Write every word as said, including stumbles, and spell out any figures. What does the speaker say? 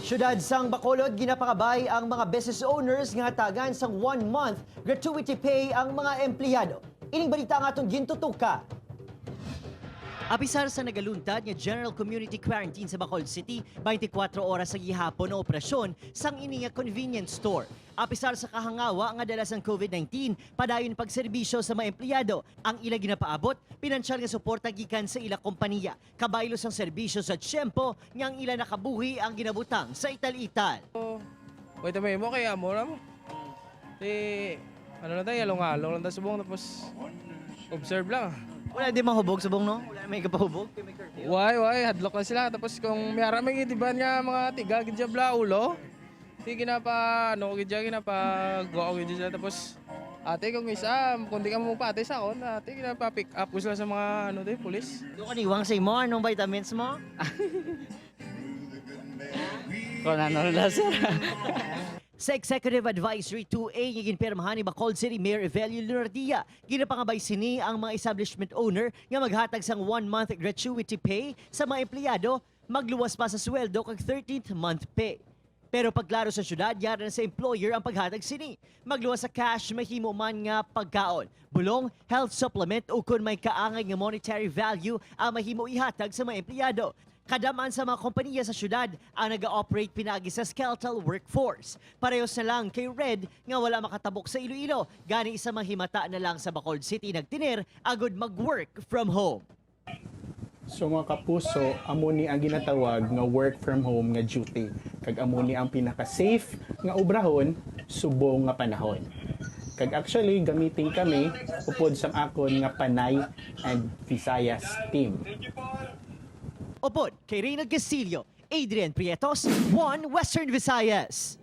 Siyudad sang Bacolod ginapangabay ang mga business owners nga hatagan sang one month gratuity pay ang mga empleyado. Ining balita ang atong gintutuka. Apisar sa nagaluntad nga general community quarantine sa Bacolod City, twenty-four oras sa gihapon ang operasyon sang ini nga convenience store. Apisar sa kahangawa nga dala sang COVID nineteen, padayon pagserbisyo sa mga empleyado ang ila ginapaabot, pinansyal nga suporta gikan sa ila kompanya, kabaylo sang serbisyo sa tiyempo nga ang ila nakabuhi ang ginabutang sa ital-ital. Wait, may mo kay amo na mo. Di, ano lang tayo, along-along lang tayo subong, tapos observe lang. Wala di mahubog subong, no? Wala may kapahubog, kay may curfew. Why, why? Hadlok na sila. Tapos kung may ara may gidiban nga mga tiga, gidya bla ulo, di ginapa, ano, gidya, ginapa, go, gidya sila. Tapos, ate, kung isa, kung di ka mo pati sa akon, ate, ginapa pick up ko sila sa mga, ano, di, pulis. Doon kaniwang sa imo, anong vitamins mo? Kung ano na, sir. Sa Executive Advisory two A nga ginpirmahan ni Bacolod City Mayor Evelio Lunardia, ginapangabay sini ang mga establishment owner nga maghatag sang one month gratuity pay sa mga empleyado, magluwas pa sa sweldo kag thirteenth month pay. Pero pagklaro sa siyudad, yara na sa employer ang paghatag sini. Magluwas sa cash, mahimo man nga pagkaon, bulong, health supplement, o kon may kaangay nga monetary value ang mahimo ihatag sa mga empleyado. Kadam-an sa mga kompanya sa siyudad ang naga-operate pinaagi sa skeletal workforce. Parehos na lang kay Red nga wala makatabok sa Iloilo, gani isa mahimata na lang sa Bacolod City nagtener agud mag-work from home. So, mga kapuso, amo ni ang ginatawag nga work from home nga duty. Kag amo ni ang pinaka-safe nga obrahon subong nga panahon. Kag actually, gamitin kami upod sang akon nga Panay and Visayas team. Upod kay Reynald Castillo, Adrian Prietos, One Western Visayas.